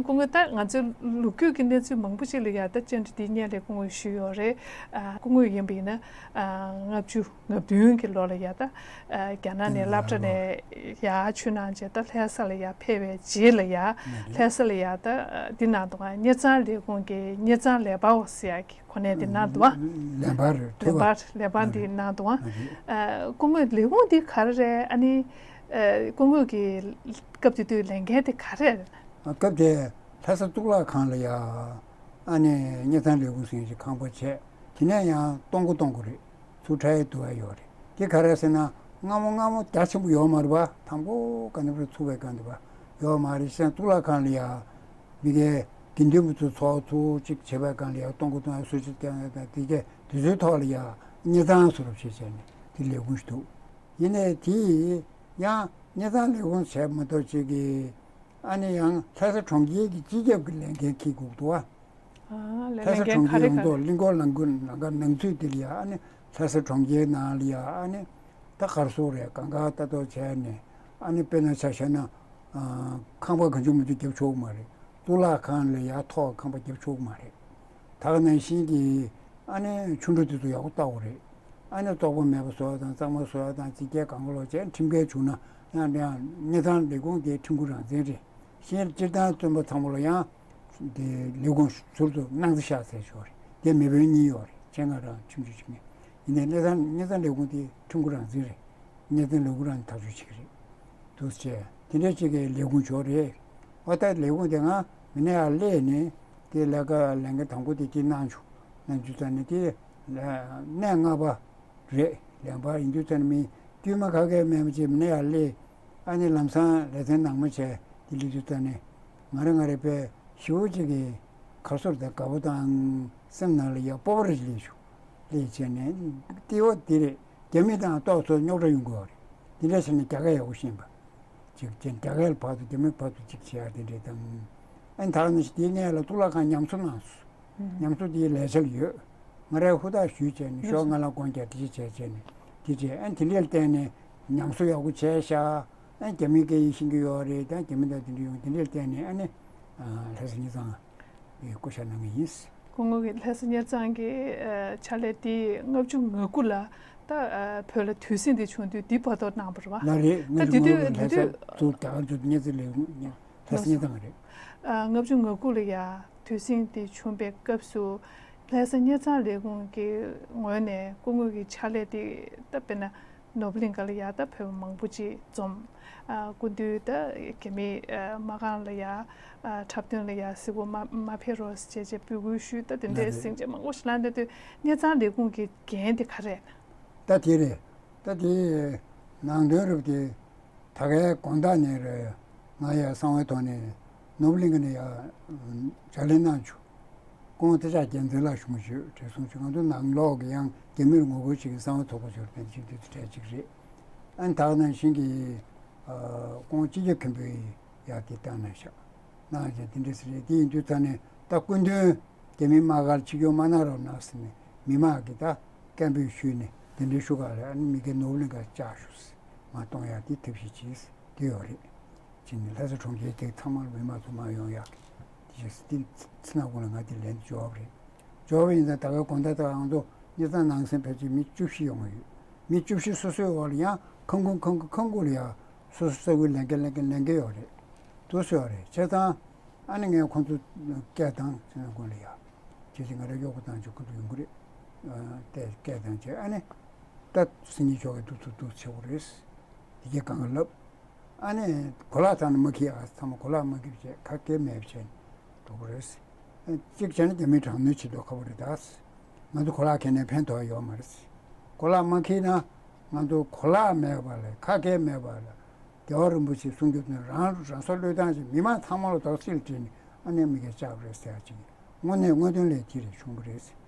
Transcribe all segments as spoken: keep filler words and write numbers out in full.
སྐུ་ངོ། ད་ང་ཚོའི་ལོ་རྒྱུས་ཀྱི་གནས་ཚུལ་མང་པོ་ཅིག་ལ་ཡ་ད་བཅར་འདྲི་འདི་སྔོན་ལ་སྐུ་ངོས་ཞུས་ཡོད་རེད། ཨ། སྐུ་ངོས་ཡིན་པ་ཡིན་ན། ཨ། ལྔ་བཅུ་ང་བདུན་གྱི་ལོ་ལ་ཡ་ད། ཨ། རྒྱ་ནག་ནས་སློབ་གྲྭ་ནས་ཡར་ཆུ་ནང་བྱས་ད་ལྷ་ས་ལ་ཡར་ཕེབས་པའི་རྗེས་ལ་ཡ། ལྷ་ས་ལ་ཡ་ད་འདི་གནང་འདུག་ག། དངུལ་རྩིས་ལས་ཁུངས་ཀྱི་དངུལ་རྩིས་ལས་པ་ཟེར་ཡག་གི་གོ་གནས་དེ་གནང་འདུག་ག། ལས་པ་རེད། ལས་པ། ལས་པ་འདི་གནང་འདུག་ག། ཨ། སྐུ་ངོས་ལས་ཁུངས་འདི་ག་རེ་རེད། ཨ་ནི། ཨ། སྐུ་ངོས་ཀྱི་སྐབས་དེ་དུས་ལས་འགན་དེ་ག་རེ་རེད། སྐབས་དེ་ལྷ་ས་གཙུག་ལག་ཁང་ལ་ཡ། ཨ་ནི་དངུལ་རྩིས་ལས་ཁུངས་ཟེར་ཞིག་ཁང་པ་བྱས། དེ་ནས་ཡང་སྟོང་སྐུ་སྟོང་སྐུ་རེད། ཚུར་ཁྲལ་བསྡུ་བ་ཡོད་རེད། དེ་ག་རེ་ཟེར་ན། སྔ་མོ་སྔ་མོ་རྒྱ་ཆེན་པོ་ཡོད་མ་རེད་པ། དང་པོ་ག་ནས་བར་ཚུགས་པའི་སྒང་དེ་པ་ཡོད་མ་རེད། བྱས་ཙང་གཙུག་ལག་ཁང་ལ་ཡ་མི་སྒེར་དགེ་འདུན་པ་ཚོ་ཚོགས་ཚུགས་ཅིག་བྱེད་པའི་སྒང་ལ་ཡ་སྟོང་སྐུ་སྟོང་སྐུ་སུ་ཅིག་བསྐྱངས་ཡ་དང་། དེ་གས་དེ་ཚོའི་ཐོག་ལ་ཡ་དངུལ་རྩིས་བཟོ་རབས་བྱས་བྱས་ནས་དེ་ལས་ཁུངས་ཤིག་འདུག། ཡིན་ནའི་དེ་ཡང་དངུལ་རྩིས་ལས་ཁུངས་བྱས་མ་གཏོགས་ཅིག་གི། ཨ་ནི་ཡང་ལྷ་ས་གྲོང་ཁྱེར་གྱི་སྤྱི་ཁྱབ་ཀྱི་ལས་འགན་འཁྱེར་དགོས་འདུག་བ། ཨ། ལས། ལྷ་ས་ལས་འགན་གྲོང་ག་རེ་ཁྱེར་ག་རེ། ཡོངས་རྫོགས་གླིང་སྐོར་ལམ་ཁུལ་ནང་ག་ནང་ཚུད་དེ་ལ་ཡ། ཨ་ནི་ལྷ་ས་གྲོང་ཁྱེར་ནང་ལ་ཡ། ཨ་ནི་ད་གར་སོགས་རེད། གང་ག་ལྟ་རྟོག་བྱས་ནས། ཨ་ནི་དཔེར་ན་ཆ་བཞག་ན། ཨ། ཁང་པ་གང་བྱུང་མང་བྱུང་རྒྱབ་ཆོག་གི་མ་རེད། གཙུག་ལག་ཁང་ལ་ཡ་ཐོག་ཁང་པ་རྒྱབ་ཆོག་གི་མ་རེད། ད་ག་ནང་བཞིན་གྱི། ཨ་ནི་ཆུ་འགྲོ་དེ་ཚོ་ཡག་པོ་ལྟ་དགོས་རེད། ཨ་ནི་བཙོག་པ་མེད་པ་བཟོ་བ་དང་གཙང་མ་བཟོ་བ་དང་། རྩིས་རྒྱག་གང་ག་ལོག་བྱས། ཁྲིམས་འགལ་བྱུང་ན་ཡང་ཡང་དངུལ་རྩིས་ལས་ཁུངས་དེ་ཁྲིམས་ཁུར་རང་འཛིན་རེད། གཞན་སྤྱིར་བཏང་བཙོན་པ་ཚང་མ་ལ་ཡང་དེ་ལས་ཁུངས་ཟུར་དུ་གནང་རྩིས་བཞག་ཟེར་ཞོར་རེད། དེ་མི་དཔོན་གཉིས་ཡོད་རེད། ཁྱེད་ང་རང་ཁྲིམས་གཅོད་བྱེད་མཁན། ཡིན་ནའི་དངུལ་རྩིས་དངུལ་རྩིས་ལས་ཁུངས་དེ་ཁྲིམས་ཁུར་རང་འཛིན་རེད། དངུལ་རྩིས་ལས་ཁུངས་རང་ཐག་གཅོད་བྱེད་ཀྱི་རེད། འདུག་སེ་བྱས། དེ་འདྲ་ཅིག་གི་ལས་ཁུངས་ཅིག་རེད། འོ། ད་ལས་ཁུངས་དེ་ང་མི་སྣ་ཡར་སླེབས་ནས་དེ་ལས་ཀ་ལས་འགན་དང་པོ་དེ་དེ་གནང་བྱུང་། གནང་བྱུང་ཙང་ནས་དེ་གནས་ལྔ་པ་རེད། ལས་པ་ཡིན་དུས་ཙང་ནས་མི་དཀྱུས་མ་ཁ་སྐད་མེད་པ་ཅིག་མི་སྣ་ཡར་སླེབས། ཨ་ནི་ལམ་སང་ལེ་ཚན་ནང་མ་བྱས་དེ་སླེབས་དུས་ཙང་ནས། ང་རང་ང་རང་དཔེ་ཞེ་པོ་ཅིག་གི་ཁ་སོར་དང་དགའ་པོ་དང་སེམས་ནང་ལ་ཡ་སྤོབས་པ་རེ་སླེབས་བྱུང་། སླེབས་བྱས་ནས་དེ། འོ། དེ་རེད། རྒྱ་མི་དང་ཏོག་ཙམ་རྙོག་དྲ་ཡོང་གི་ཡོད་རེད། དེ་འདྲ་བྱས་ནས་རྒྱ་སྐད་ཡག་པོ་ཤེས་པ་ཅིག་བྱས། རྒྱ་སྐད་ལ་བར་དུ་རྒྱ་མི་བར་དུ་ཅིག་བྱེད་ཡག་དེ་འདྲས་དང་། ཨ་ནི་ད་ག་ནང་བཞིན་དེའི་སྔོན་ལ་གཙུག་ལག་ཁང་ཉམས་གསོ་གནང་སོང་། ཉམས་གསོ་དེའི་ལས་འཆར་ཡོད། ང་རས་ཧུར་ཐག་ཞུས་བྱས་ནས་ཞོགས་སྔ་ལ་དགོང་རྒྱག་དེ་བྱས་བྱས་ནས་དེ་བྱས། ཨ་ནི་དེ་འདྲས་བརྟེན་ནས་ཉམས་གསོ་ཡག་པོ་བྱས་ཤག། ཨ་ནི་རྒྱ་མི་སྐད་ཡིག་ཤེས་ཀྱི་ཡོད་རེད། ད་རྒྱ་མི་དང་དེ་འདྲས་ཡོང་། དེ་འདྲས་བརྟེན་ནས་ཨ་ནི། ཨ། ལྷ་ས་དངུལ་རྩིས་སྐུ་ཞབས་གནང་གི་ཡིན། སྐུ་ངོ་གིས་ལྷ་ས་དངུལ་རྩིས་ཀྱི། ཨ། ཕྱག་ལས་དེ་ལྔ་བཅུ་ང་དགུ་ལ་ད། ཨ། བོད་ལ་དུས་ཟིང་དེ་བྱུང་དུས་དེ་བར་དུ་གནང་བ་རེད་པ། ལགས་རེད། ད་དེ་དུས། ལྷ་ས་དེ་དུས། ཚུར་རྒྱ་གར་ཚུར་དངུལ་རྩིས་ལས་ཁུངས་ལྷ་ས་དངུལ་རྩིས་རེད། ཨ། ལྔ་བཅུ་ང་དགུ་ལ་ཡ་དུས་ཟིང་དེ་བྱུང་པའི་སྐབས་སུ་ལྷ་ས་དངུལ་རྩིས་ལས་ཁུངས་ཀྱི་ངོས་ནས་སྐུ་ངོ་གི་ཕྱག་ལས་དེ་ད་དཔེར་ན། ནོར་བུ་གླིང་ག་ལ་ཡ་ད་བོད་པ་མང་པོ་ཅིག་འཛོམས། ཨ། སྐུ་མདུན་ད་རྒྱ་མི། ཨ། མ་རྐང་ལ་ཡ། ཨ། འཁྲབ་སྟོན་ལ་ཡ་གཟིགས་སྐོར་མ་མ་ཕེབས་རོགས་ཞེས་བྱས་འབོད་སྐུལ་ཞུས། ད་དེ་འདྲའི་ལགས་རེད། ཟིང་ཆ་མང་པོ་ཞིག་ལངས་བསྡད་དུས་དངུལ་རྩིས་ལས་ཁུངས་ཀྱི་འགན་དེ་ག་རེ་རེད། ད་དེ་རེད། ད་དེ་ནང་དོན་རབ་དེ། ད་གའི་དགོང་དག་ནས་རེད། ང་ཡ་གསང་བའི་ཐོག་ནས་ནོར་བུ་གླིང་ག་ནས་ཡ་ཕྱག་ལས་གནང་བྱུང་། སྐུ་ངོ་ཐེག་ཆེན་རྒྱལ་མཚན་ལགས་བྱུང་བ་ཞུས། བགྲེས་སོང་ཅིག། ང་ཚོ་ནང་ལོགས་ཀྱི་ཡང་རྒྱ་མིར་ངོ་རྒོལ་བྱེད་མཁན་གསང་བ་ཚོགས་པ་ཚོར་ཕན་ཆེད་དུ་གྲས་གཅིག་རེད། ཨ་ནི་ད་ག་ནང་བཞིན་གྱི། ཨ། སྐུ་ངོ་སྤྱི་ཁྱབ་མཁན་པོའི་ཡ་དེ་བཏང་གནང་ཤག། གནང་བྱས་དེ་འདྲ་ཟེར་རེད། དེ་ཡིན་དུས་ད་ནས་ད་སྐུ་མདུན་རྒྱ་མིའི་དམག་སྒར་ཕྱི་རྒྱུག་མ་གནང་རོགས་གནང་ཟེར་ནས་མི་མང་གིས་ད་སྐད་འབོད་ཞུས་ནས་གདན་འདྲེན་ཞུ་ག་ལ། ཨ་ནི་མི་སྒེར་ནོར་བུ་གླིང་ག་བཅར་ཤོག་ཟེར། མར་གཏོང་ཡག་དེ་ཐབས་ཤེས་བྱས། དེ་ཡོད་རེད། བྱས་ནས་ལྷ་ས་གྲོང་ཁྱེར་དེ་ཚང་མར་མི་མང་ཚོ་མར་ཡོང་ཡག་གི་དེ་བྱས། དེ་ཚེ་ན་ཀུན་ལ་ང་དེ་ལན་འབྱོར་བ་རེད། འབྱོར་བ་ཡིན་ཙང་ད་ག་དགོང་དག་ད་ང་ཚོ་དངུལ་རྩིས་ནང་སེམས་ཕལ་ཆེར་མི་བཅུ་བཞི་ཡོང་གི་ཡོད། མི་བཅུ་བཞི་སོ་སོའི་འོག་ལ་ཡང་ཁང་ཁུང་ཁང་ཁུང་ཁང་ཁུང་ལ་ཡང་སོ་སོ་ས་ཁུལ་ལས་འགན་ལས་འགན་ལས་འགན་ཡོད་རེད། འདུག་སེ་ཡོད་རེད། བྱས་ཙང་ཨ་ནི་ངས་ཁོང་ཚོ་སྐད་བཏང་། ཚེ་ན་ཀུན་ལ་ཡང་། བྱས་ཙང་ང་རང་གཡོག་པོ་བཏང་བྱས་ཁོང་ཚོ་ཡོང་གི་རེད། ཨ། དེ་སྐད་བཏང་བྱས། ཨ་ནི་ད་སེང་གེ་མཆོག་གིས་འདུག་ཚུལ་འདུག་བྱེད་དགོས་རེད། དེ་གས་གང་ག་ལབ། ཨ་ནི་གོ་ལག་ཚང་མ་མ་འཁྱེར། ཨ། ཚང་མ་གོ་ལག་མ་འཁྱེར་བྱས་ཁ་སྐད་མེད་པ་བྱས་འགྲོ་གི་རེད། གཅིག་བྱས་ན་རྒྱ་མིས་དྲག་གནོན་བྱེད་མདོག་ཁ་པོ་རེད་ད། ང་ཚོ་གོ་ལག་འཁྱེར་ནས་ཕན་ཐོགས་ཡོད་མ་རེད། གོ་ལག་མ་འཁྱེར་ན་ང་ཚོ་གོ་ལག་མེད་པ་ལས་ཁ་སྐད་མེད་པ་ལས། རྒྱལ་བ་རིན་པོ་ཆེས་གསུང་རྒྱུ་དེ། རང་རང་སྲོག་བློས་བཏང་བྱས་མི་མང་ཚང་མ་ལ་དོགས་གཅིག་དྲིས་ནས་ཨ་ནི་མི་སྒེར་བཅག་པ་རེད་ཟེར་ཡག་ཅིག། དངོས་གནས་དངོས་དོན་ལས་དེ་རེད་བྱུང་བ་རེད།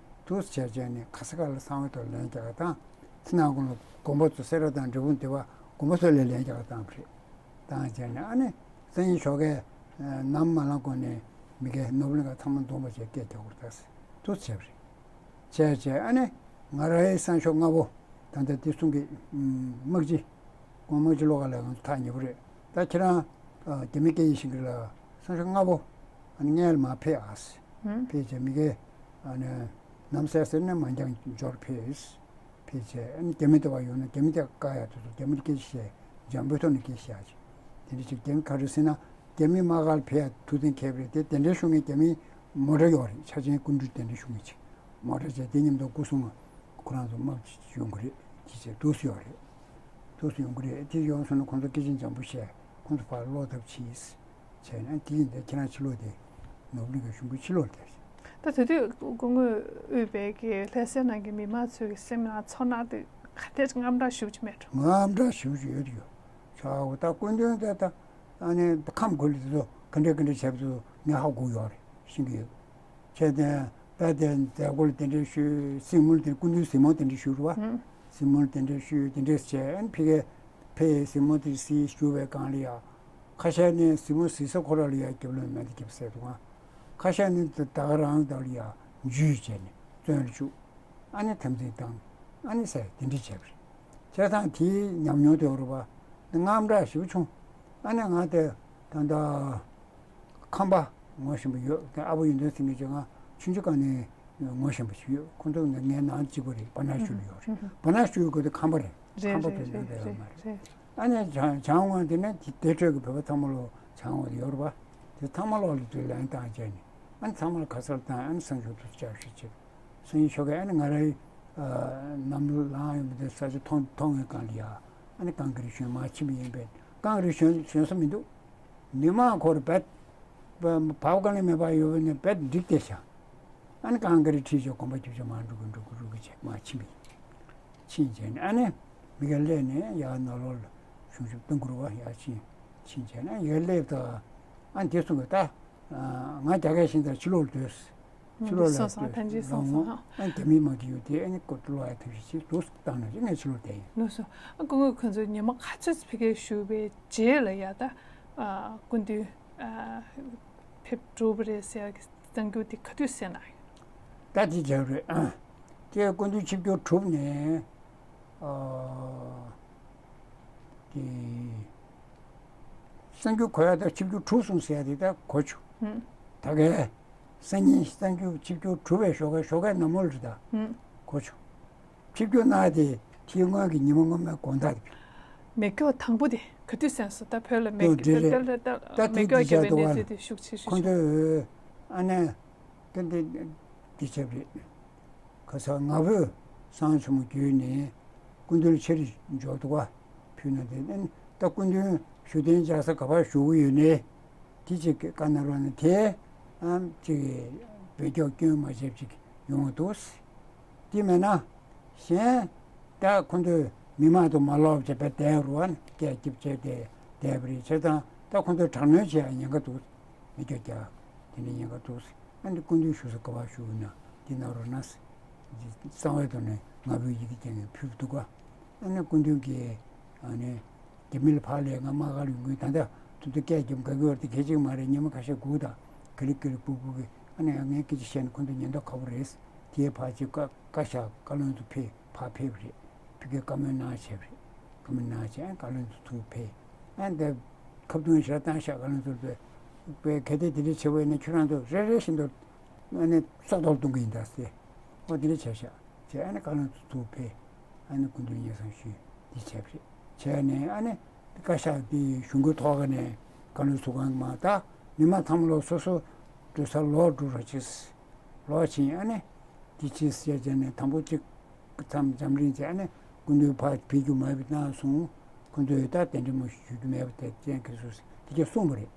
འདུག་སེ་བྱས་བྱས་ནས་ག་ས་ག་ལ་གསང་བའི་ཐོག་ལན་རྒྱག་ག་བཏང་། ཚེ་ན་ཀུན་ལ་དགོན་པ་ཚོ། སེ་ར་དང་འབྲས་སྤུངས་དེ་པ་དགོན་པ་ཚོ་ལ་ལན་རྒྱག་ག་བཏང་བ་རེད། བཏང་བྱས་ནས་ཨ་ནི་སང་ཉིན་ཞོགས་ཀས་ནམ་མ་ལངས་གོང་ནས་མི་སྒེར་ནོར་བུ་གླིང་ག་ཚང་མ་འཛོམས་པ་བྱས་སྐད་རྒྱག་དགོས་རེད་ད་ཟེར། འདུག་སེ་བྱས་པ་རེད། བྱས་བྱས་ཨ་ནི་ང་རའི་སང་ཞོགས་སྔ་པོ། ད་ལྟ་དེ་གསུང་གི། ཨམ། དམག་སྤྱི། སྐུ་ངོ་དམག་སྤྱི་བློ་དགའ་ལགས་ང་ཚོ་ཐག་ཉེ་པོ་རེད། ད་ཁྱེད་རང་། ཨ། རྒྱ་མི་སྐད་ཡིག་ཤེས་ཀྱི་རེད་ལ། སང་ཞོགས་སྔ་པོ་ ཨ་ནི་སྔོན་ལ་མར་ཕེབས་ཨ་སི། ཕེབས་བྱས་མི་གེ་ཨ་ནི་ནམ་གསལ་ཟེར་ན་མ་འགྱང་འབྱོར་ཕེབས། ཕལ་ཆེར་ཨ་ནི་རྒྱ་མི་དེ་བ་ཡོང་ན་རྒྱ་མི་དེ་བཀག་ཡ་དེ་ཚོ་རྒྱ་མི་སྐད་ཆ་བཤད། འཇམ་པོའི་ཐོག་ནས་སྐད་ཆ་བཤད་ཅིག་དེ་འདྲ་ཅིག་རྒྱ་མི་ག་རེ་ཟེར་ན་རྒྱ་མི་དམག་སྒར་ཕེབས་ཡ་ཐུགས་གཏན་འཁེལ་བ་རེད་དེ། དེ་འདྲའི་ཤོག་ངས་རྒྱ་མི་མོ་ཊ་ཡོད་རེད། ཆ་ཆེན་སྐུ་མགྲོན་དེ་འདྲའི་ཤོག་ངས་ཅིག་མོ་ཊ་བྱས་དེ་མཉམ་དུ་སྐུ་སྲུང་ཁོ་རང་ཚོ་དམག་ཅིག་ཡོང་གི་རེད། དེ་བྱས་འདུག་སེ་ཡོད་རེད། འདུག་སེ་ཡོང་གི་རེད། དེ་ཡོང་སོང་ན་ཁོང་ཚོ་སྐད་ཆ་འཇམ་པོ་བཤད། ཁོང་ཚོ་ཕར་ལོག་ཐབས་བྱས། བྱས་ན་དེ་ཡིན་ད་ཁྱེད་རང་ཕྱི་ལོགས་དེ་ནོར་བུ་གླིང་གི་གཞུང་གི་ཕྱི་ལོགས་དེ། ད་དེ་དུས་སྐུ་ངོ་དབུས་པའི་གི་ལྷ་སའི་ནང་གི་མི་མང་ཚོའི་གི་སེམས་ནང་ཚོར་སྣང་དེ་ག་དེ་དངངས་སྐྲག་ཞེ་པོ་ཅིག་མེད་འགྲོ། དངངས་སྐྲག་ཞེ་པོ་ཅིག་ཡོད་ཡོད། ཆ་བོ་ད་སྐུ་མདུན་དེ་ད་ཨ་ནི་ཁམས་གོ་ལི་དེ་ཚོ་ག་འདྲ་ག་འདྲ་བྱས་པ་ཚོ་ངས་ཧ་གོ་ཡོད་རེད། ཤེས་ཀྱི་ཡོད། བྱས་ཏེ་ད་དེ་མཛད་སྒོ་ལ་དེ་འདྲ་ཞུས། གཟིགས་མོ་ལ་དེ་སྐུ་མདུན་གཟིགས་མོ་དེ་འདྲ་ཞུས་རེད་བ། གཟིགས་མོ་ལ་དེ་འདྲ་ཞུས་དེ་འདྲ་བྱས་ཨ་ནི་ཕ་གིར་ཕེབས། གཟིགས་མོ་དེ་གཟིགས་བཞུགས་པའི་སྒང་ལ་ཡ། ཁ་ཤས་ནས་གཟིགས་མོ་གཟིགས་ས་ཁོ་ར་ལ་ཡ་རྒྱབ་ལོན་མེད་དེ་རྒྱབ་སྲིད་འདུག་ག་ཁ་ཤས་ནི་ད་ག་རང་དག་ལ་ཡ་འཇུས་བྱས་ནས་བཙོན་ལ་བཅུག་ཨ་ནི་འཐབ་འཛིང་བཏང་། ཨ་ནི་ཟེར་དེ་འདྲ་བྱས་པ་རེད། བྱས་ཙང་དེའི་ཉམས་མྱོང་དེ་ཡོད་རེད་པ། དངངས་སྐྲག་ཞེ་པོ་བྱུང་། ཨ་ནི་ང་དེ་ད་ལྟ་ཁམས་པ་ངོ་ཤེས་པ་ཡོད། དེ་ཨ་བོ་ཡོན་ཏན་ཟེར་མཁན་ཅིག་ང་ཆུང་ཆུང་སྒང་ནས་ངོ་ཤེས་པ་ཞིག་ཡོད། ཁོང་ཚོ་ངའི་ནང་གཅིག་པ་རེད། བ་ན་ཤུལ་ཡོད་རེད། བ་ན་ཤུལ་གོ་དེ་ཁམས་པ་རེད། རེད་ཁམས་པ་རེད་དེ་ནང་དེ་ཡོད་མ་རེད། རེད། ཨ་ནི་བྱང་བྱང་ཝང་དེ་ནས་དེ་དེ་འཕྲོས་ཀྱི་བོད་པ་ཚང་མ་ལོ་བྱང་ཝང་དེ་ཡོད་རེད་པ། དེ་ཚང་མ་ལོ་ལ་དུས་ལན་བཏང་བྱས་ནས་ཨ་ནི་ཚང་མ་ལ་ག་ས་ལ་བཏང་། ཨ་ནི་སང་ཞོགས་དུས་ཚོད་བཅར་ཞིག་བྱེད། སང་ཉིན་ཞོགས་ཀས་ཨ་ནི་ང་རའི་ནམ་ལངས་ཡོང་བའི་དུས་ས་ཆ་མཐོང་མཐོང་བའི་སྒང་ལ་ཡ། ཨ་ནི་གངས་དཀར་གཞོན་མར་ཕྱིན་པ་ཡིན་པས་གངས་དཀར་གཞོན་གཞོན་ས་མི་འདུག་མི་མང་ཁོར་བད་བབ་བཀའ་ལན་མེད་པ་ཡོད་པ་ནས་བད་འགྲིག་བསྡད་ཤག་ཨ་ནི་གངས་དཀར་ཁྲིད་ཆོག་གོམ་པ་རྒྱབ་ཆོག་མར་འགྲོ་གི་འགྲོ་གི་འགྲོ་གི་བྱས་མར་ཕྱིན་པ་ཡིན། ཕྱིན་བྱས་ནས་ཨ་ནི་མི་ག་སླེབས་ནས་ཡར་ནང་ལོགས་ལ་གཞུང་ཞབས་བསྟན་འགུར་བ་ཡར་ཕྱིན། ཕྱིན་བྱས་ན་ཡར་སླེབས་ད་ཨ་ནི་དེ་གསུང་གི་ད་ང་རྒྱ་སྐད་ཤེས་ཙང་ཕྱི་ལོགས་ལ་སྡོད། ཕྱི་ལོགས་ལ་སོང་སོང་ཐང་ཅིག་སོང་སོང་ཧ། ཨ་ནི་རྒྱ་མིའི་དམག་གི་ཡོད་དེ་ཨ་ནི་ཀོ་ཏུ་ལོ་ཡ་ཐབས་ཤེས་བྱེད་འདུག་བཏང་ན་ཅི་ངས་ཕྱི་ལོགས་བསྡད་ཡིན། ལགས་སོ། ཨ་སྐུ་ངོ་ཁོང་ཚོ་ཉི་མ་ག་ཚོད་ཕ་གིར་བཞུགས་པའི་རྗེས་ལ་ཡ་ད་ཨ་སྐུ་མདུན་ཨ་ཕེབས་གྲུབ་པ་རེད་ཟེར་གྱི་གསར་འགྱུར་དེ་ག་དུས་གསན་གནང་ཡོད། ད་དེ་རྒྱབ་རེད། དེ་སྐུ་མདུན་ཆིབས་བསྒྱུར་གྲུབ་ནས་ཨ་དེ་གསར་འགྱུར་གོ་ཡ་ད་ཆིབས་བསྒྱུར་གྲུབ་སོང་ཟེར་ཡ་དེ་ད་གོ་བྱུང་། ད་གས་སང་ཉིན་གསར་འགྱུར་ཆིབས་བསྒྱུར་གྲུབ་པའི་ཞོགས་ཀས་ཞོགས་ཀས་ནངས་མོ་ལ་རེད་ད་གོ་བྱུང་། ཆིབས་བསྒྱུར་གནང་སྟེ་དེའི་སྔོན་གྱི་ཉི་མ་སྔོན་མའི་དགོང་དག་དེ། མེ་སྒྱོགས་དང་པོ་དེ་ག་དུས་གསན་སོང་། ད་བོད་ལ་མེ་དེ་རེད་སྒྱོགས་རེད། ད་ད་ད་མེ་སྒྱོགས་བརྒྱབ་པའི་གནས་ཚུལ་དེ་ཤུགས་ཆེ་ཤོས་ཁོང་ཤོས། ཚོས་ཨ་ནེ་ད་འདི་འདི་བྱས་པ་རེད། ཁ་སང་ང་ཕོད་གསང་ཆུ་མོ་བརྒྱུད་ནས་སྐུ་མདུན་ལ་ཕྱིར་འབྱོར་འདུག་ག་ཕུལ་ན་དེ་ཨ་ནི་ད་སྐུ་མདུན་བཞུགས་གདན་འཇག་ས་ག་པར་བཞུགས་ཀྱི་ཡོད་ནའི་དེ་ཅིག་བཀའ་གནང་རོགས་གནང་། དེ་ཨ་ཅིག་བོད་སྐྱོགས་སྐྱོན་མ་བྱས་ཅིག་ཡོང་འདུག་དེ་མེད་ན། གཞན་ད་ཁོ་ཚོས་མི་མང་དུ་མ་ལོག་བྱས་པའི་དེ་རུ་བ་ནི་སྐད་སྐྱིབ་བྱས་ཏེ་བསྡད་པ་རེད། བྱས་ཙང་ད་ཁོ་ཚོས་དྲག་གནོན་བྱེད་ཡ་ཉེན་ཁ་འདུག་མི་སྐྱོ་རྒྱག་དེ་འདྲ་ཉེན་ཁ་འདུག་ཨ་ནི་སྐུ་མདུན་བཞུགས་ས་ག་པར་བཞུགས་ན་འདི་གནང་རོགས་གནང་། གསང་བའི་ཐོག་ནས་ང་ཕོད་ཡི་གེ་རྒྱག་ནས་ཕུལ་འདུག་ག་ཨ་ནི་སྐུ་མདུན་གྱིས་ཨ་ནི་རྒྱ་མི་ལ་ཕར་ལས་ང་དམག་སྒར་ཡོང་གི་ད་ལྟ་ཐུབ་ཐུབ་སྐད་རྒྱབ་དགའ་གི་ཡོད་རེད། དེ་གལ་ཆེ་གི་མ་རེད། ཉི་མ་ཁ་ཤས་སྒུག་དང་ག་ལེ་ག་ལེ་སྒུག་སྒུག་གི་ཨ་ནི་ཡང་ངས་སྐད་ཆ་བཤད་ན་ཁོ་ཚོ་ཉེན་རྟོག་ཁ་པོ་རེད། དེའི་ཕར་ཅིག་བཀའ་བཀའ་ཤག་བཀའ་བློན་ཚོ་ཕེབས་ཕར་ཕེབས་རེད། ཕ་གིར་བཀའ་མོལ་གནང་བྱས་རེད། བཀའ་མོལ་གནང་བྱས་ཨ་བཀའ་བློན་ཚོ་ཚུར་ཕེབས། ཨ་འདི་ཁ་བརྡུང་ཞེ་དྲག་བཏང་ཤག་བཀའ་བློན་ཚོར་པས་པས་གལ་ཏེ་དེ་འདྲ་བྱེད་པ་ཡིན་ན་ཁྱོད་རང་ཚོ་རེ་རེ་བཞིན་དུ་ཨ་ནི་སྲོག་ཐོག་གཏོང་གི་ཡིན་ད་ཟེར། ཨོ་དེ་འདྲ་བྱས་ཤག་བྱས་ཨ་ནི་བཀའ་བློན་ཚོ་ཚུར་ཕེབས། ཨ་ནི་སྐུ་མདུན་སྙན་སེང་ཞུས་འདི་བྱས་པ་རེད། བྱས་ནས་ཨ་ནི་བཀའ་ཤག་འདི་གཞུང་གི་ཐོག་ནས་བཀའ་བློན་ཚོ་གང་མ་ད་མི་མང་ཚང་མ་ལོ་སོ་སོ་འགྲོ་ས་ལོག་འགྲོ་རོགས་བྱེད། ལོག་ཕྱིན་ཨ་ནི་དེ་ཕྱིས་བཤད་བྱས་ནས་དང་པོ་གཅིག་མཚམས་འཛམ་གླིང་བྱས་ཨ་ནི་སྐུ་མདུན་ཕར་ཕེབས་རྒྱུ་མ་ཡིན་པ་གནང་སོང་། ཁོ་ཚོས་ད་དེ་འདྲ་མོ་ཞུ་རྒྱུ་མེད་པ་དེ་སྐྱེན་གྱི་སུ་དེ་གྱ་གསུངས་པ་རེད།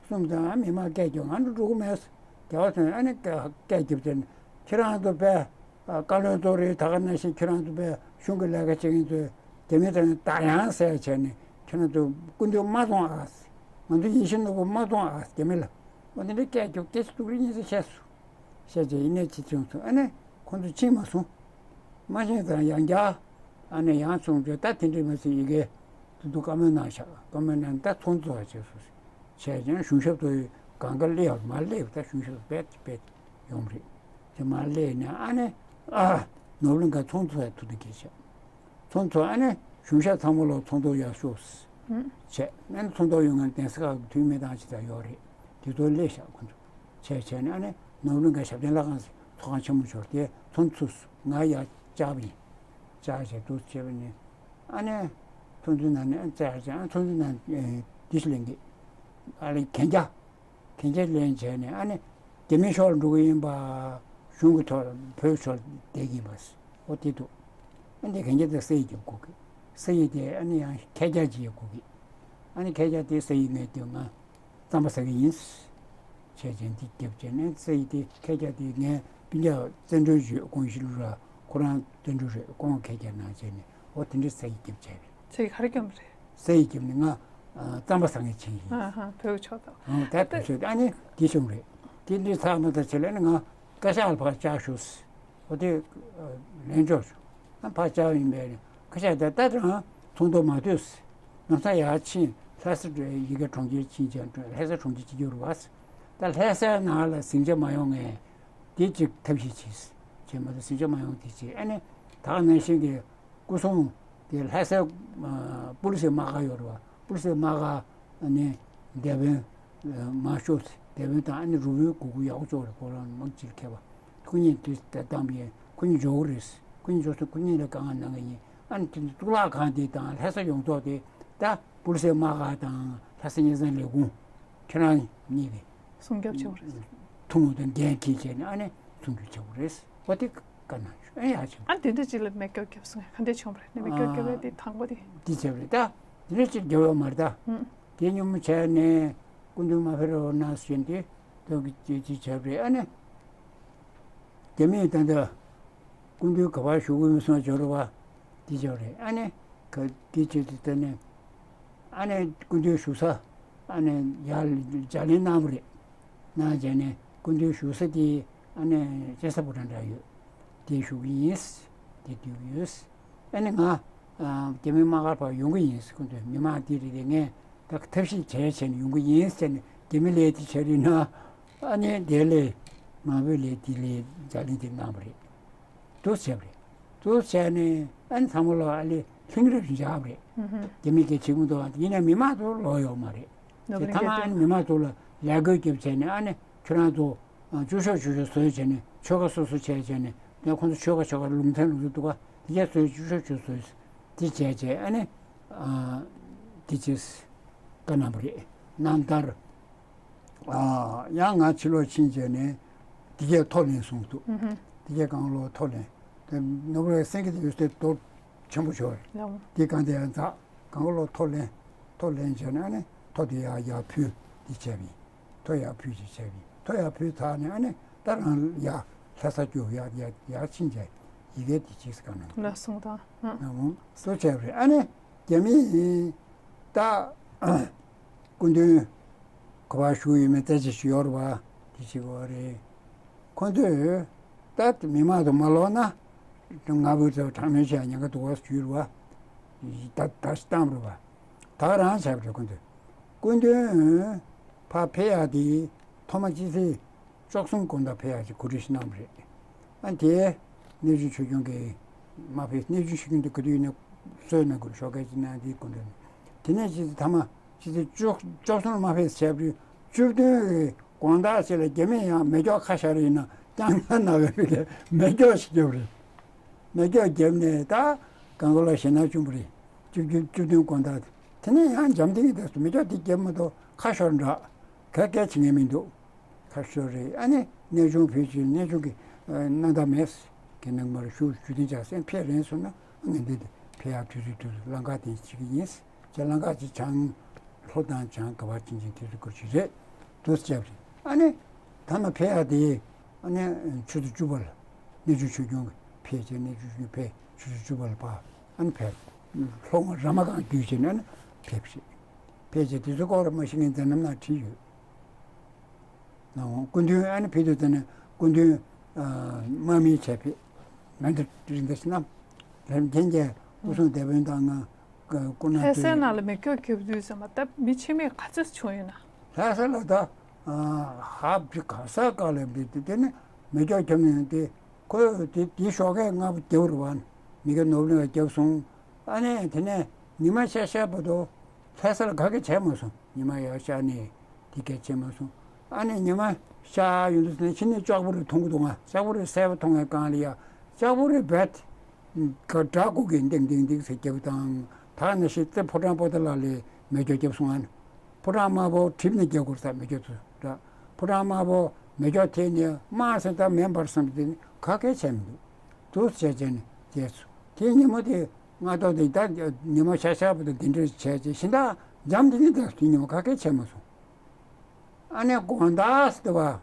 གསུངས་ཙང་ཨ་མི་མང་སྐད་རྒྱབ་ང་ཚོ་འགྲོ་གི་མེད། རྒྱལ་བ་ཚོས་ཨ་ནི་སྐད་རྒྱབ་བྱས་ནས་ཁྱེད་རང་ཚོ་པས་བཀའ་བློན་ཚོ་རེད། ད་ག་ནང་བཞིན་ཁྱེད་རང་ཚོ་པས་གཞུང་གི་ལས་ཀ་བྱེད་མཁན་ཚོས་རྒྱ་མི་དང་བདག་ཡང་ཟེར་བྱས་ནས་ཁྱེད་རང་ཚོ་སྐུ་མདུན་མ་གཏོང་ཨ། ང་ཚོ་ཡིད་བཞིན་ནོར་བུ་མ་གཏོང་ཨ་རྒྱ་མི་ལ། འོ་དེ་འདྲའི་སྐད་རྒྱབ་སྐད་ཆ་སྡུག་རུས་གཉིས་ཚེ་བཤད་སོང་། བཤད་བྱས་ཡིན་ནའི་ཅི་བྱུང་སོང་ཨ་ནི་ཁོང་ཚོ་ཕྱིན་མ་སོང་། མ་ཕྱིན་ཙང་ཡང་བསྐྱར་ཨ་ནི་ཡང་སོང་བྱས་ད་དེ་འདྲའི་མི་ཚེ་ཡི་གེ་དུ་དུ་བཀའ་མོལ་གནང་ཤག་བཀའ་མོལ་གནང་ད་ཚོགས་གཙོ་བ་བྱས་སོང་། བྱས་ཀྱང་གཞུང་ཞབས་ཚོ་ཡི་གང་ག་སླེབས་མ་སླེབས་ད་གཞུང་ཞབས་ཚོ་བེད་བེད་ཡོང་རེད། དེ་མ་སླེབས་ནས་ཨ་ནི་ཨ་ནོར་གླིང་ག་ཚོགས་གཙོ་ཡ་ཐུག་ནས་སྐད་ཆ། ཚོགས་གཙོ་ཨ་ནི་གཞུང་ཞབས་ཚང་མ་ལོ་ཚོགས་གཙོ་ཡར་ཤོག་བྱས་ཨ་ནི་ཚོགས་གཙོ་ཡོང་ངན་གདན་ས་ཁག་གི་འཐུས་མི་དང་ཅི་ད་ཡོད་རེད། དེ་ཚོ་སླེབས་ཤག་ཁོ་ཚོ། བྱས་བྱས་ནས་ཨ་ནི་ནོར་བུ་གླིང་ག་ཞབས་བརྟན་ལྷ་ཁང་ཚོགས་ཁང་ཆེན་མོ་ཞིག་ཡོད་རེད། དེ་ཚོགས་འདུ་ཚུགས་སོང་། ང་ཡར་བཅར་བ་ཡིན། བཅར་བྱས་འདུག་བྱས་པ་ནས་ཨ་ནི་ཚོགས་འདུའི་ནང་ནས་ཨ་བཅར་བྱས། ཨ་ཚོགས་འདུའི་ནང་ཨེ་འདི་ཞིག་ལེན་གི། ཨ་ལས་གན་རྒྱ། གན་རྒྱ་ལེན་བྱས་ནས་ཨ་ནི་རྒྱ་མིའི་ཕྱོགས་ལ་འགྲོ་གི་ཡིན་པ། གཞུང་གི་ཐོག་ལ་བོད་ཕྱོགས་ལ་བསྡད་ཀྱི་ཡིན་པ། འོ་དེ་འདུག་ཨ་འདི་གན་རྒྱ་དེ་ས་ཡིག་རྒྱབ་དགོས་ཀི། ས་ཡིག་དེ་ཨ་ནི་ཡང་ཁལ་རྒྱ་ཅིག་ཡོད་དགོས་ཀི། ཨ་ནི་ཁལ་རྒྱ་དེ་ས་ཡིག་མེད་དུས་ང་རྩམ་པ་ཟ་གི་ཡིན། བྱས་བྱས་འདི་རྒྱབ་བྱས་ནས་ས་ཡིག་དེ་ཁལ་རྒྱ་དེ་ངའི་སྤུན་ཀྱག་བཙན་སྒྲོལ་ཡོད། ཁོང་ཡེ་ཤེས་ལྷུན་གྲུབ། ཁོ་རང་བཙན་སྒྲོལ་རེད། ཁོང་ཁལ་རྒྱ་གནང་བྱས་ནས་འོ་དེ་འདྲའི་ས་ཡིག་རྒྱབ་བྱས་རེད། ས་ཡིག་ག་རེ་རྒྱབ་ནི་རེད། ས་ཡིག་རྒྱབ་ནི་ང་ཨ་རྩམ་པ་ཟ་མཁན་ཆེན་ཡིན། ཨ་ཧ། བོད་ཕྱོགས་དང་། ཨ་ད་བོད་ཕྱོགས་ཨ་ནི་དེ་བྱུང་རེད། དེ་འདྲའི་ཚར་མ་ཐག་ཆེད་ལ་ནི་ང་བཀའ་ཤག་ལ་ཕར་བཅར་ཞུས། འོ་དེ་ལན་འཇོག་བྱུང་། ཨ་ཕར་བཅར་ཡིན་པས་བཀའ་ཤག་དེ་ད་དེ་རང་ཚོགས་འདུ་མ་ཐོས། ལམ་སང་ཡར་ཕྱིན། ལྷ་ས་ཡི་གེ་གྲོང་ཁྱེར་ཕྱིན་ཅིང་ལྷ་ས་གྲོང་ཁྱེར་སྤྱི་ཁྱབ་རུ་བ། ད་ལྷ་སའི་ནང་ལ་ཟིང་ཆ་མ་ཡོང་ངས་དེ་གཅིག་ཐབས་ཤེས་བྱས། བྱས་མ་གཏོགས་ཟིང་ཆ་མ་ཡོང་དེ་བྱས། ཨ་ནི་ད་ག་ནང་བཞིན་གྱི་སྐུ་སྲུང་དེ་ལྷ་སའི་ཨ་པུ་ལི་སི་དམག་སྒར་ཡོད་རེད་བ། པུ་ལི་སི་དམག་སྒར་ནས་སྡེ་དཔོན་མར་ཤོག་སྡེ་དཔོན་དང་ཨ་ནི་རུ་དཔོན་གུ་གུ་ཡག་པོ་ཅོག་རེད། ཁོ་རང་མང་ཅིག་མཁས་པ། ཁོ་གཉིས་དུས་ད་བཏང་པ་ཡིན། ཁོ་གཉིས་འཇོག་གི་རེད། ཁོ་གཉིས་འཇོག་སོང་། ཁོ་གཉིས་ལ་དཀའ་ངལ་གནང་གི་ཡིན། ཨ་ནི་དེ་ཚོ་གཙུག་ལག་ཁང་དེ་དང་ལྷ་ས་ཡོངས་རྫོགས་དེ་ད་པུ་ལི་སི་དམག་སྒར་དང་ལྷ་ས་སྙན་སེང་ལས་ཁུངས་ཁྱེད་རང་གཉིས་ཀྱིས་སྲུང་སྐྱོབ་བྱེད་དགོས་རེད། ཐུང་ངུ་དང་འགན་འཁྱེར་བྱས་ནས་ཨ་ནི་སྲུང་སྐྱོབ་བྱེད་དགོས་རེད། འོ་དེ་བཀའ་གནང་བྱུང་། ཨེ་ཡག་བྱུང་། ཨ་འདི་འདྲ་ཅིག་ལ་མེ་སྒྱོགས་བརྒྱབ་སོང་། ག་འདྲ་བྱུང་བ་རེད། ནི་མེ་སྒྱོགས་བརྒྱབ་ཡ་དེ་དང་པོ་དེ། འདི་བྱས་པ་རེད། ད་འདི་འདྲ་ཅིག་བརྒྱབ་ཡོད་མ་རེད་ད། ཧུམ། དེ་སྔོན་མ་བྱས་ནས་སྐུ་མདུན་མ་ཕེབས་རོགས་གནང་ཟེར་ཏེ་ད་གི་ཅི་ཅི་བྱས་པ་རེད། ཨ་ནི་རྒྱ་མིས་ད་ལྟ་སྐུ་མདུན་ག་པར་བཞུགས་ཀྱི་མིན་སོང་འབྱོར་བ་འདི་བྱས་པ་རེད། ཨ་ནི་ག་འདི་བྱས་ཏེ་ད་ནི་ཨ་ནི་སྐུ་མདུན་བཞུགས་ས་ཨ་ནི་ཡར་ལྗགས་ལན་གནང་བ་རེད། གནང་བྱས་ནས་སྐུ་མདུན་བཞུགས་ས་དེ་ཨ་ནི་ཅེ་ས་པུ་ར་འདྲ་ཡོད། དེ་བཞུགས་ཀྱི་ཡིན། དེ་སྡོད་ཀྱི་ཡོད། ཨ་ནི་ང་ཨ་རྒྱ་མི་དམག་སྒར་བར་ཡོང་གི་ཡིན། སྐུ་མདུན་མི་མང་དེ་རེད་དེ་ངས་ད་ཐབས་ཤེས་བྱས་བྱས་ནས་ཡོང་གི་ཡིན་ཟེར་ནས་རྒྱ་མི་ལས་དེ་བྱས་རེད་ན། ཨ་ནི་དེ་ལས་མང་པོས་ལས་དེ་ལས་ལྗགས་ལན་དེ་གནང་བ་རེད། འདུག་བྱས་པ་རེད། འདུག་བྱས་ནས་ཨ་ནི་ཚང་མ་ལོ་ཨ་ལས་ལྷིང་རབ་བཞག་པ་རེད། ཨུ་ཧུ། རྒྱ་མི་སྐད་བྱེད་མི་འདུག་ཨ་ཡིན་ན་མི་མང་ཚོ་ལོག་ཡོད་མ་རེད། ནོར་དེ་བུ་ཐ་མ་ལྷན་ཨ་ནི་རྒྱས་མི་མང་ཚོ་ལ་ལས་བགོས་རྒྱབ་བྱས་ནས་ཨ་ནི་ཁྱོད་རང་ཚོ་ཨ་བཅུ་ཤོག་བཅུ་ཤོག་བཟོས་བྱས་ནས་ཆོལ་ཁ་སོ་སོ་བྱས་བྱས་ནས་ད་ཁོང་ཚོ་ཆོལ་ཁ་ཆོལ་ཁ་ལུང་ཚན་ལུང་ཚན་འདུག་ག་དེ་གས་བཟོས་བཅུ་ཤོག་བཅུ་བཟོས་དེ་བྱས་བྱས་ཨ་ནི་ཨ་དེ་བྱས་བཀའ་གནང་བ་རེད། རྣམ་ཐར། ཨ་ཡང་ང་ཕྱི་ལོགས་ཕྱིན་བྱས་ནས་དེ་གས་ཐོ་ལེན་གསུངས་འདུག་ཨུ་ཧུ། དེ་གས་གང་ལོ་ཐོ་ལེན། དེ་ནོར་བུ་རའི་སེང་གེ་དེ་ཡོད་སའི་རྡོ་ཆེན་པོ་ཞིག་ཡོད་རེད། ལགས། དེ་གང་དེ་ཡང་འཛག་གང་ལོ་ཐོ་ལེན། ཐོ་ལེན་བྱས་ནས་ཨ་ནི་ཐོ་དེ་ཡར་ཡར་ཕུལ་དེ་བྱས་པ་ཡིན། ཐོ་ཡར་ཕུལ་ཅིག་བྱས་པ་ཡིན། ཐོ་ཡར་ཕུལ་ཚར་ནས་ཨ་ནི་ད་རང་ཡར་ལྷ་ས་རྒྱུགས་ཡར་ཡར་ཡར་ཕྱིན་བྱས་ཡི་གེ་དེ་ཅིག་ག་ནང་། ལགས་སོ། ད་ཨ་ནི་འོང་སོ་བྱས་པ་རེད། ཨ་ནི་རྒྱ་མི་ད། སྐུ་མདུན་ག་པར་བཞུགས་ཡོད་མེད་རྩད་གཅོད་ཞུ་ཡོད་རེད་བ། དེ་བྱེད་དགོས་རེད། ཁོ་ཚོས་ད་མི་མང་དུ་མ་ལོག་ན་ང་བོད་ཚོ་དྲག་གནོན་བྱས་ཉེན་ཁ་འདུག་བ་ཞུས་རེད་བ། ད་ད་ཞིག་བཏང་རེད་བ། ད་རང་བྱས་པ་རེད་ཁོ་ཚོས། སྐུ་མདུན་ཕར་ཕེབས་ཡག་དེ་ཐོག་མ་སྤྱི་ཚེས་བཅུ་གསུམ་དགོང་དག་ཕེབས་ཡག་ཅིག་གོ་སྒྲིག་ཞིག་གནང་བ་རེད། ཨ་དེ་གནས་ཆུང་ཆོས་སྐྱོང་གིས་མ་ཕེབས། གནས་ཆུང་ཆོས་སྐྱོང་དེ་ག་དུས་ཡིན་ན་གསོལ་གནང་དགོས་ཞོགས་ཀས་ཅིག་གནང་དེའི་སྐུ་མདུན། དེ་ནས་ཅི་ཟེར་ཐ་མ་ཅི་ཟེར་བཅུ་བཅུ་གསུམ་མ་ཕེབས་བྱས་པའི་བཅུ་བདུན་གི་དགོང་དག་ཅིག་ལ་རྒྱ་མིས་ཡང་མེ་སྒྱོགས་ཁ་ཤར་ཡིན་ན་རྐྱང་རྐྱང་ན་བའི་རིགས་ལ་མེ་སྒྱོགས་ཤིག་བརྒྱབ་རེད། མེ་སྒྱོགས་བརྒྱབ་ནས་ད་གང་ག་ལ་ཞེད་སྣང་བྱུང་བ་རེད། བཅུ་བདུན་བཅུ་བདུན་དགོང་དག་དེ་ནས་ཡང་འཇམ་ཐིང་ངེ་དུ་མེ་སྒྱོགས་དེ་བརྒྱབ་མ་གཏོགས་ཁ་ཤོར་འདྲ་ག་གས་བྱེད་ངེས་མི་འདུག་ཁ་ཤོར་རེད། ཨ་ནི་གནས་ཆུང་བོད་ཀྱི་གནས་ཆུང་གི་ཨ་གནང་ཐབས་མེད། ཁྱེད་རྣམ་པར་ཞུ་ཞུ་དེ་འཇགས་སེམས་ཕེབས་རན་སོང་ན་ངས་འདི་འདི་ཕེབས་ཡག་དུས་ཚོད་དུས་ཚོད་ལམ་ཁ་དེ་བྱེད་ཀྱི་ཡིན། ཅེས་ལམ་ཁ་ཅིག་བྱང་ལྷོ་དང་བྱང་ག་བར་ཕྱིན་ཅིང་དུས་ཚོད་སྐོར་ཞིག་རེད་འདུག་ཟེར་བྱས་པ་རེད། ཨ་ནི་ཐ་མ་ཕེབས་ཡག་དེ་ཨ་ནི་ཆུ་ཚོད་བཅུ་པ་ལ་གནས་ཆུང་ཆོས་སྐྱོང་གི་ཕེབས་བྱས་གནས་ཆུང་ཆོས་སྐྱོང་ཕེབས་ཆུ་ཚོད་བཅུ་པ་ལ་ཕར་ཨ་ནི་ཕེབས། ལྷོ་ངོས་ར་མ་སྒང་བརྒྱུད་བྱས་ནས་ཨ་ནི་ཕེབས་པ་རེད། ཕལ་ཆེར་དེ་ཚོའི་སྐོར་ལ་མ་ཤེས་མཁན་མཛད་རྣམ་ནང་བྲིས་ཡོད། ནའང་སྐུ་མདུན་ཨ་ནི་ཕེབས་དུས་ཙམ་ནས་སྐུ་མདུན་དམག་མི་བྱས་ཕེབས། ང་ཚོ་རིགས་འདི་ཕྱི་ནང་ལྷན་རྒྱས་སྐུ་སྲུང་སྡེ་དཔོན་དང་ང་སྐུ་ན་ལྷ་སའི་ནང་ལ་མེ་སྒྱོགས་བརྒྱབ་དུས་ཙམ་པ་ད་མི་འཆི་རྨས་ག་ཚོད་བྱུང་ཡོད་ན། ལྷ་ས་ལ་ད་ཧ་པི་ག་ས་ག་ལ་འབྲི་དུས་དེ་ནི་མེ་སྒྱོགས་བརྒྱབ་ནས་དེ་ཁོས་དེ་དེ་ཞོགས་ཀས་ལྔ་པོ་བརྒྱབ་རུ་བ་ནི་མི་ག་ནོར་ལ་བརྒྱབ་སོང་། ཨ་ནི་དེ་ནས་ཉི་མ་ཤར་ཤར་བར་དུ་ལྷ་ས་ལ་ག་གེ་བྱས་མ་སོང་། ཉི་མ་ཡར་ཤར་ནས་དེ་གས་བྱས་མ་སོང་། ཨ་ནི་ཉི་མ་ཤར་ཡོང་དུས་ནས་ཕྱི་ནས་ལྕགས་པོ་རི་མཐོང་གི་འདུག་ང་། ལྕགས་པོ་རི་གསལ་པོ་མཐོང་བའི་སྒང་ལ་ཡ། ལྕགས་པོ་རི་བེད་ག་བྲག་གུ་གེ་ལྡིང་ལྡིང་ལྡིང་ཟེར་རྒྱབ་དང་། ད་ནི་ཤི་ཙེ་ཕོ་བྲང་པོ་ཏ་ལ་ལས་མེ་སྒྱོགས་བརྒྱབ་སོང་ཨ་ནི། ཕོ་བྲང་དམར་པོ་གྲིབ་ནས་རྒྱག་དགོས་ས་མེ་སྒྱོགས་ཚོ་འདྲ། ཕོ་བྲང་དམར་པོ་མེ་སྒྱོགས་ཐེབས་ནས་དམར་སེ་ད་མེ་འབར་བསམ་དེ་ནི་ག་གེ་བྱས་མི་འདུག་འདུག་བྱས་བྱས་ནས་བྱས་སོ། དེ་ཉིན་མོ་དེ་སྔ་ཐོག་དེ་ད་ཉི་མ་ཤར་ཤར་བ་དང་དེ་འདྲ་བྱས་བྱས་ཤིང་ད་འཇམ་དེ་ནི་ད་དེ་ཉིན་མོ་ག་གེ་བྱས་མ་སོང་། ཨ་ནི་དགོང་དག་ཟེར་བ།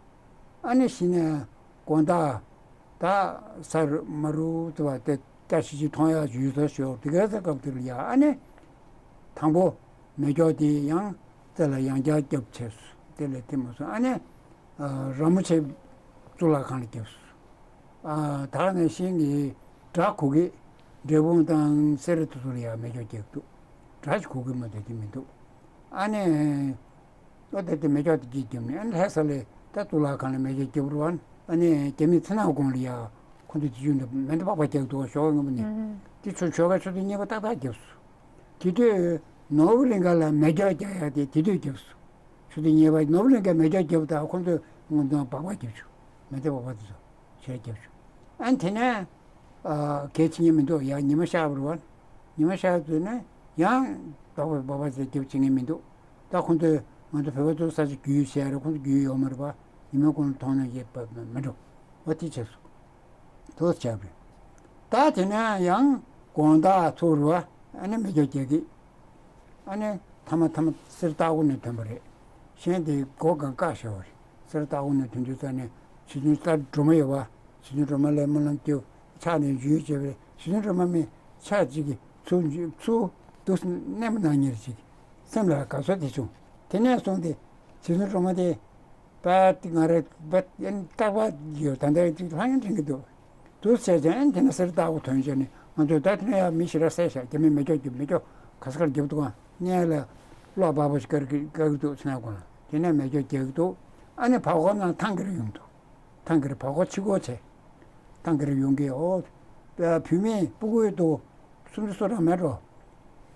ཨ་ནི་ཤི་ནས་དགོང་དག་ད་ས་རུ་མ་རུ་ཟེར་བ་དེ་ད་ཤི་ཅི་མཐོང་ཡག་ཡུལ་ས་ཞོག་དེ་ག་ས་སྐབས་དེར་ཡ། ཨ་ནི་དང་པོ་མེ་སྒྱོགས་དེ་ཡང་རྩེ་ལ་ཡང་བསྐྱར་བརྒྱབ་བྱས་སོ། དེ་ལས་དེ་མ་སོང་། ཨ་ནི་ར་མོ་ཆེ་གཙུག་ལག་ཁང་ལ་བརྒྱབ་སོ། ད་ནས་ཤིང་གི་བྲག་གུ་གེ་འབྲས་སྤུངས་དང་སེ་ར་དེ་ཚོ་ལ་ཡང་མེ་སྒྱོགས་བརྒྱབ་འདུག་བྲག་གུ་གེ་མ་དེ་དེ་མི་འདུག་ཨ་ནི། ཨོ་དེ་དེ་མེ་སྒྱོགས་དེ་གིས་བརྒྱབ་ནས། ཨ་ནི་ལྷ་ས་ལས་ད་གཙུག་ལག་ཁང་ལ་མེ་སྒྱོགས་བརྒྱབ་རུ་བ། ཨ་ནི་རྒྱ་མི་ཚེ་ནག་གོང་ལ་ཡ་ཁོང་ཚོ་དེ་བརྒྱུད་འདི་མེ་མདའ་སྦག་སྦག་རྒྱག་འདུག་ཞོགས་སྔ་མོ་ནས། དེ་ཆུ་ཆོལ་ཁ་ཆུ་ཚོད་གཉིས་པ་ཏག་ཏག་བརྒྱབ་སོང་། དེ་དུས་ནོར་བུ་གླིང་ག་ལ་མེ་སྒྱོགས་རྒྱག་ཡག་དེ་དེ་དུས་བརྒྱབ་སོང་། ཆུ་ཚོད་གཉིས་པ་ནོར་བུ་གླིང་ག་མེ་སྒྱོགས་བརྒྱབ་ད་ཁོང་ཚོས་སྔོན་དུ་སྦག་སྦག་བརྒྱབ་བྱུང་། མེ་མདའ་སྦག་སྦག་དེ་ཚོ་ཞེས་བརྒྱབ་བྱུང་། ཨ་ནི་དེ་ནས། གལ་ཆེ་ཉེ་མི་འདུག་ཡང་ཉི་མ་ཤར་བར་བ། ཉི་མ་ཤར་དུས་ནས་ཡང་སྦག་སྦག་སྦག་སྦག་ཟེར་རྒྱབ་བྱེད་ངེས་མི་འདུག་ད་ཁོང་ཚོས་ང་ཚོ་བོད་པ་ཚོ་ས་ཆ་རྒྱུས་བྱས་རེད། ཁོང་ཚོ་རྒྱུས་ཡོད་མ་རེད་པ། ཉི་མ་ཁོང་ཚོ་མཐོང་ན་ཡེ་བ་མི་འགྲོ་བ་དེ་བྱས་སོང་། དོ་བྱས་པ་རེད། ད་དེ་ནས་ཡང་དགོང་དག་ཚུར་བ་ཨ་ནི་མེ་སྒྱོགས་རྒྱག་གི། ཨ་ནི་ཐ་མ་ཐ་མ་གསེར་རྟ་འོག་ནས་ཐོན་པ་རེད། གཞན་དེ་སྒོ་གང་བཀག་བཞག་པ་རེད། གསེར་རྟ་འོག་ནས་ཐོན་དུས་ཙ་ནས་བྱི་ཅུང་རྟ་སྒྲོལ་མ་ཡོད་པ། བྱི་ཅུང་སྒྲོལ་མ་ལས་སྨོན་ལམ་བསྐྱེད། ཕྱག་ནས་འཇུས་བྱས་པ་རེད། བྱི་ཅུང་སྒྲོལ་མ་མི་ཆ་གཅིག་གིས་ཚུར་འཇུས་ཚུར་འདུག་སེ་མནན་པ་ནང་ཉེར་གཅིག་སེམས་ལ་དགའ་ཚོར་དེ་བྱུང་། དེ་ནས་བཟུང་སྟེ་བྱི་ཅུང་སྒྲོལ་མ་དེ། པད་ང་རེ་པད་ཨན་རྟག་པར་ཡོད། ད་ལྟ་ཅིག་ལྷང་ཡང་དྲན་གྱི་འདུག་འདུག་བྱས་ཀྱང་ཨན་དེ་ན་གསེར་རྟ་འོག་ཐོན་བྱས་ནས་ང་ཚོས་ད་དེ་ན་ཡང་མི་ཞེ་དྲག་བསད་བཞག་རྒྱ་མི་མེ་སྒྱོགས་རྒྱབ་མེ་སྒྱོགས་ག་ས་གར་རྒྱབ་འདུག་ག་ནས་ལ་གློག་འབར་པོ་ཞིག་དཀར་གི་དཀར་གི་འདུག་ཚེ་ན་དགོན་ལ་དེ་ནས་མེ་སྒྱོགས་རྒྱག་གི་འདུག་ཨ་ནི་བར་སྐོར་ནང་ཐང་གི་རེ་ཡོང་འདུག་ཐང་གི་རེ་བར་སྐོར་ཕྱི་སྐོར་བྱས། ཐང་གི་རེ་ཡོང་གི་ཨོ། བུད་མེད་སྤུ་གུའི་འདུག་སུམ་ཅུ་སོ་གྲངས་མེད་འགྲོ།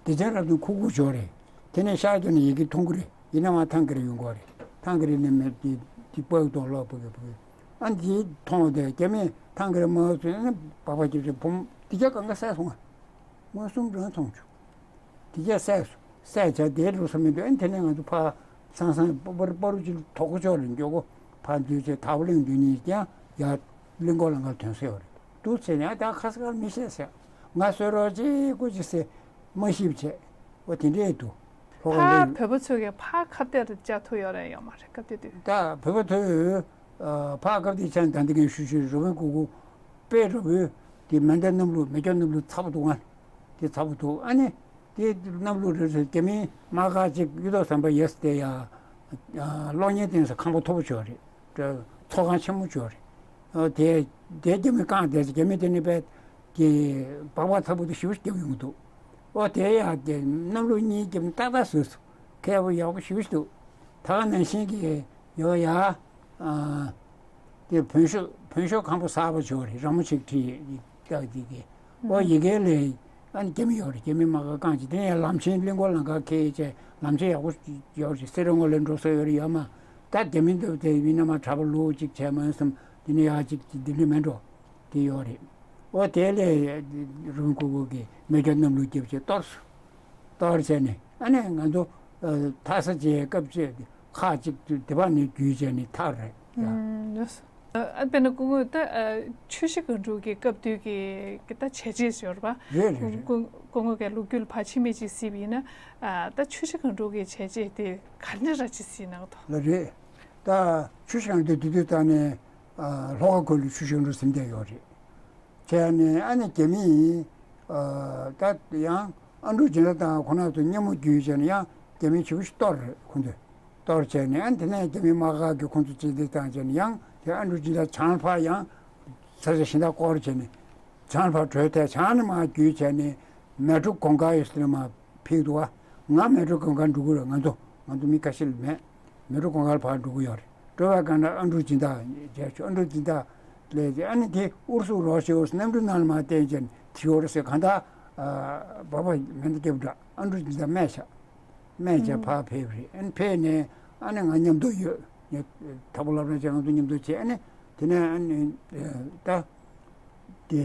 དེ་ཅན་རབ་ཏུ་ཁུག་ཁུག་ཞོག་རེད། དེ་ནས་ཤར་རྒྱབ་ནས་ཡི་གེ་མཐོང་གི་རེད། ཡིན་ན་མ་ཐང་གི་རེ་ཡོང་གོ་རེད། ཐང་གི་རེ་ནས་མེད་དེ་དེ་སྤོས་དང་ལོག་སྤོ་གི་སྤོ་གི། ཨ་འདི་མཐོང་དེ་རྒྱ་མི་ཐང་གི་རེ་མ་ཚོས་ནི་སྦག་སྦག་རྒྱབ་ཅིག་བུམ་དེ་རྒྱ་གང་ག་བསད་སོང་ང་། མངོན་སུམ་རང་མཐོང་བྱུང་། དེ་རྒྱ་བསད་སོང་། བསད་བྱ་དེ་འགྲོ་ས་མི་འདུག་ཨ་ནི་དེ་ནས་ང་ཚོ་ཕ་སང་སང་པ་པ་རུ་ཅིག་དོག་གོ་ཅོག་ལ་མགྱོགས་གོ་ཕ་འདུས་ཚེ་དག་པ་གླིང་འདུས་ནས་ཀྱང་ཡར་གླིང་སྐོར་ལ་ང་ཐོན་ས་ཡོད་རེད། འདུག་ཚེ་ནས་ཨ་ད་ཁ་ས་ཁར་མི་ཤེས་ཟེར། ང་གསོད་རོགས་ཅིག་དགོས་ཅིག་ཟེར་མ་ཤེས་བྱས། འོ་དེ་འདྲས་འདུག་ལྷོ་ཁ་ཕ་ལས་བོད་པ་ཚོ་གི་ཕ་ཁ་གཏད་དུ་བཅག་ཐུབ་ཡོད་རེད་ཡོད་མ་རེད་སྐབས་དེ་དུས། ད་བོད་པ་ཚོས་ཕ་སྐབས་དེ་ཆ་ད་འདི་གའི་ཞུ་ཞུ་རུ་བན་ཀུ་ཀུ་དཔེ་རུ་བོད་དེ་མེ་མདའ་གནམ་ལོ་མེ་སྒྱོགས་གནམ་ལོ་ཚ་པོ་འདུག་ཨ། དེ་ཚ་པོ་འདུག་ཨ་ནི། དེ་གནམ་ལོ་རེ་རེ་རྒྱ་མིའི་དམག་སྒར་གཅིག་གཡུ་ཐོག་ཟམ་པ་ཡས་དེ་ཡ། གློག་བརྙན་བསྟན་ས་ཁང་པ་མཐོ་པོ་ཅིག་ཡོད་རེད། ཚོགས་ཁང་ཆེན་མོ་ཅིག་ཡོད་རེད། དེ་དེ་རྒྱ་མི་བཀང་བསྡད་ཚེ་རྒྱ་མི་དེ་ནི་པས་ཀྱི་སྦག་སྦག་ཚ་པོ་དེ་ཞེ་པོ་ཞིག་བརྒྱབ་ཡོང་གི་འདུག་ཨོ་དེ་ཡ་དེ་གནམ་ལོ་གཉིས་བརྒྱབ་ནས་ཏག་ཏག་བཟོས་སོང་། ཁེ་པོ་ཡག་པོ་ཞེ་པོ་ཞིག་འདུག་ད་ག་ནང་བཞིན་གྱི་ཡོད་ཡ། དེ་བོན་ཤོག་བོན་ཤོག་ཁང་པ་གསར་པ་ཅིག་ཡོད་རེད། ར་མོ་ཆེ་བྲིས་ཡོད་ཀྱག་དེ་གི་ཨོ་ཡི་གེ་ལས་ཨ་ནི་རྒྱ་མི་ཡོད་རེད། རྒྱ་མི་དམག་སྒར་བཀང་བྱས་དེ་ནས་ལམ་ཆེན་གླིང་སྐོར་ལམ་ཁ་ཁེལ་བྱས་ལམ་ཆེན་ཡག་པོ་ཡོད་རེད། སེ་ར་ངོས་ལ་འགྲོ་ས་ཡོད་རེད་ཡོད་མ། ད་རྒྱ་མི་འདུག་དེ་ཡིན་ན་མ་གྲྭ་པ་ལུག་ཅིག་བྱས་མ་ཡོང་སམ་དེ་ནས་ཡག་ཅིག་དེ་འདྲ་མེད་འགྲོ་དེ་ཡོད་རེད། ཨོ་དེ་ལས་རུང་ཀུ་ཀུ་གི་མེ་སྒྱོགས་གནམ་ལོ་བརྒྱབ་བྱས་གཏོར་སོང་། གཏོར་བྱས་ནས་ཨ་ནི་ང་ཚོ་ཐ་ས་ཅེས་སྐབས་ཅེས་ཁག་ཅིག་ཏུ་དེ་བ་ནས་བརྒྱུད་བྱས་ནས་ཐར་རེད་ཡ། ཨ་དཔེར་ན་སྐུ་ངོ་ད་ཆུ་བཞི་སྒང་དྲུག་གི་སྐབས་དུས་ཀྱི་ད་བྱས་རྗེས་ཡོད་རེད་པ། རེད་རེད་རེད། སྐུ་ངོ་གི་ལོ་རྒྱུས་ལ་ཕར་ཕྱི་མིག་ཅིག་གཟིགས་པ་ཡིན་ན་ད་ཆུ་བཞི་སྒང་དྲུག་གི་བྱས་རྗེས་དེ་ག་འདྲ་ར་ཅིག་གཟིགས་གནང་གི་འདུག་ལ་རེད། ད་ཆུ་བཞི་སྒང་དྲུག་དེ་དུས་ད་ནས་ལྷོ་ཁ་ཁུལ་ལ་ཆུ་བཞི་སྒང་དྲུག་ཟིན་བསྡད་ཡོད་རེད། བྱས་ནས་ཨ་ནི་རྒྱ་མིས་ད་ཡང་ཨ་འབྲུག་སྦྱིན་བདག་དང་ཁོ་ན་ཚོ་མཉམ་དུ་བརྒྱུད་བྱས་ནས་ཡང་རྒྱ་མིའི་ཕྱི་བུ་ཞིག་གཏོར་རེད་ཁོ་ཚོས། གཏོར་བྱས་ནས་ཨ་ནི་དེ་ནས་རྒྱ་མིའི་དམག་སྒར་གྱིས་ཁོ་ཚོ་གཅིག་སྒྲིལ་བཏང་བྱས་ནས་ཡང་དེ་ཨ་འབྲུག་སྦྱིན་བདག་བྱང་ཕར་ཡང་ས་ཆ་གཞན་དག་སྐོར་བྱས་ནས་བྱང་ཕར་བྲོས་ཐལ། བྱང་ནས་མར་བརྒྱུད་བྱས་ནས་མལ་གྲོ་གུང་དཀར་ཡོད་ས་ནས་མར་ཕེབས་འདུག་བ། ང་མལ་གྲོ་གུང་དཀར་འགྲོ་གི་རེད། ང་ཚོ་ང་ཚོ་མི་ཁ་ཤས་ལ་མེད། མལ་གྲོ་གུང་དཀར་ཕར་འགྲོ་གི་ཡོད་རེད། འགྲོ་བའི་སྒང་ལ་ཨ་འབྲུག་སྦྱིན་བདག་མཇལ་བྱུང་། ཨ་འབྲུག་སྦྱིན་བདག་ལས་ཨ་ནི་དེ་ཨུ་རུ་སུ་རོགས་ཞེས་ཨུ་རུ་སུ་གནམ་གྲུ་ནང་ལ་མར་བསྟན་བྱས་ནས་དེ་ཡོད་རེད་ཟེར། གང་ལྟར་བ་བ་མེ་མདའ་བརྒྱབ་འདྲ། ཨ་འབྲུག་སྦྱིན་བདག་རྨས་བྱས། རྨས་བྱས་ཕར་ཕེབས་རེད། ཨ་ནི་ཕེབས་ནས་ཨ་ནི་ང་མཉམ་དུ་ཡོད། ངས་དྭགས་པོ་སློབ་གྲྭ་ཆེན་ང་ཚོ་མཉམ་དུ་བྱས། ཨ་ནི་དེ་ནས་ཨ་ནི་ད་དེ་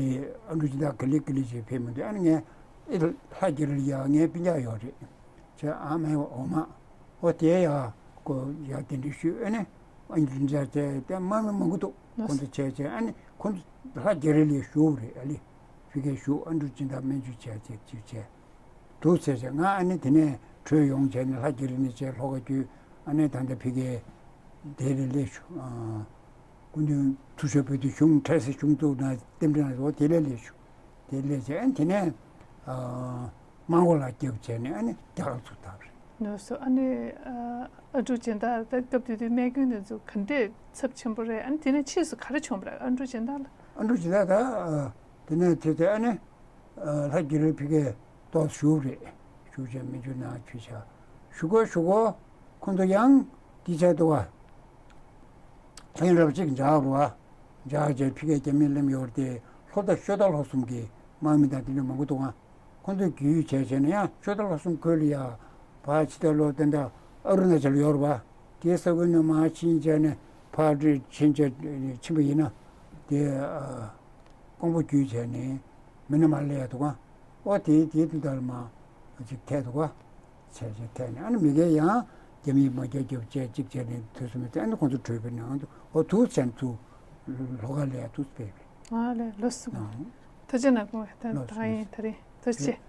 ཨ་འབྲུག་སྦྱིན་བདག་ག་ལེ་ག་ལེ་བྱས་ཕེབས་མི་འདུག་ཨ་ནི་ངས་ཨེ་ལྷ་རྒྱ་རི་ལ་ཡ་ངའི་སྤུན་ཀྱག་ཡོད་རེད། བྱས་ཨ་མའི་འོ་མ་འོ་དེ་ཡ་ཁོ་ཡ་གདན་འདྲེན་ཞུས། ཨ་ནི་ཨ་འབྲུག་སྦྱིན་བདག་བྱས་དེ་དམག་མི་མང་པོ་འདུག་ཁོང་ཚོ་བྱས་བྱས་ཨ་ནི་ཁོང་ཚོ་ལྷ་རྒྱ་རི་ལ་བཞུགས་རེད། ཨ་ལི་ཕ་གིར་བཞུགས། ཨ་འབྲུག་སྦྱིན་བདག་སྨན་བཅོས་བྱས་བྱས་བྱས་བྱས། འདུག་ཟེར་བྱས། ང་ཨ་ནི་དེ་ནས་བྲོས་ཡོང་བྱས་ནས་ལྷ་རྒྱ་རི་ནས་བྱས་ལྷོ་ཁ་བརྒྱུད་ཨ་ནི་ད་ལྟ་ཕ་གིའི་དེ་ལ་སླེབས་བྱུང་། ཨ་སྐུ་མདུན་ཐུགས་མཆོག་ཕུལ་དུས་གཞུང་འཕྲལ་སེལ་གཞུང་བཙུགས་ན་རྟེན་འབྲེལ་ནང་འོ་དེ་ལ་སླེབས་བྱུང་། དེ་སླེབས་བྱས་ཨ་ནི་དེ་ནས་ཨ་དམག་འོག་ལ་བརྒྱབ་བྱས་ནས་ཨ་ནི་རྒྱ་གར་ཚུར་བཏང་རེད། ལགས་སོ། ཨ་ནི་ཨ་ཨ་འབྲུག་སྦྱིན་བདག་ད་སྐབས་དེ་དུས་རྨས་སྐྱོན་དེ་ཚོ་ག་འདྲས་ཚབས་ཆེན་པོ་རེད། ཨ་ནི་དེ་ནས་ཕྱིས་སུ་ག་རེ་བྱུང་བ་རེད། ཨ་འབྲུག་སྦྱིན་བདག་ལ། ཨ་འབྲུག་སྦྱིན་བདག་ད་ཨ་དེ་ནས་དེ་དེ་ཨ་ནི་ཨ་ལྷ་རྒྱ་རི་ཕ་གིར་ཏོག་བཞུགས་རེད། བཞུགས་བྱས་སྨན་བཅོས་གནང་བྱས་བྱས་བཞུགས་གོ་བཞུགས་གོ། ཁོང་ཚོ་ཡང་འདི་བྱས་འདུག་ག་ལྷན་རབས་གཅིག་འཇགས་རུ་བ། འཇགས་བྱས་ཕ་གིའི་རྒྱ་མི་སླེབས་ཡོད་རེད་དེ། ལྷོ་མཐའ་ཤོད་མཐའ་ལྷོ་གསུམ་གྱི་དམག་མི་དང་དེ་འདྲ་མང་པོ་འདུག་ག་ཁོང་ཚོས་རྒྱུས་བྱས་བྱས་ནས་ཡང་ཤོད་མཐའ་ལྷོ་གསུམ་ཁུལ་ལ་ཡ་ཕར་ཕྱི་ལྟར་ལོ་དེ་འདྲ་ཨ་རུ་ན་ཅལ་ཡོད་རེད་བ། དེའི་ས་ཁུལ་ནས་མར་ཕྱིན་བྱས་ནས་ཕར་ཕྱིན་བྱས་ཕྱིན་པ་ཡིན་ན་དེ་ཨ་ཀོང་པོ་བརྒྱུད་བྱས་ནས་མི་སྣ་མར་སླེབས་ཡ་འདུག་ག་འོ་དེ་དེ་དུས་ལྟར་མར་ཅིག་ཐད་འདུག་ག་བྱས་བྱས་ཐད་ནས་ཨ་ནི་མི་སྒེར་ཡང་རྒྱ་མིས་མ་རྒྱབ་རྒྱབ་བྱས་གཅིག་བྱས་ནས་དུས་སུ་མི་ཚེ་ཨ་ནི་ཁོང་ཚོ་བྲོས་པའི་ནང་དུ་འོ་དུས་ཚན་དུ་ལྷོ་ཁ་ལ་ཡ་དུས་སུ་ཕེབས་པས། ཨ་ལས་ལོ་སུ་ཨང་། ཐུགས་རྗེ་གནང་། ད་ལོ་ད་ཡིན་ད་རེད། ཐུགས་རྗེ་ཆེ།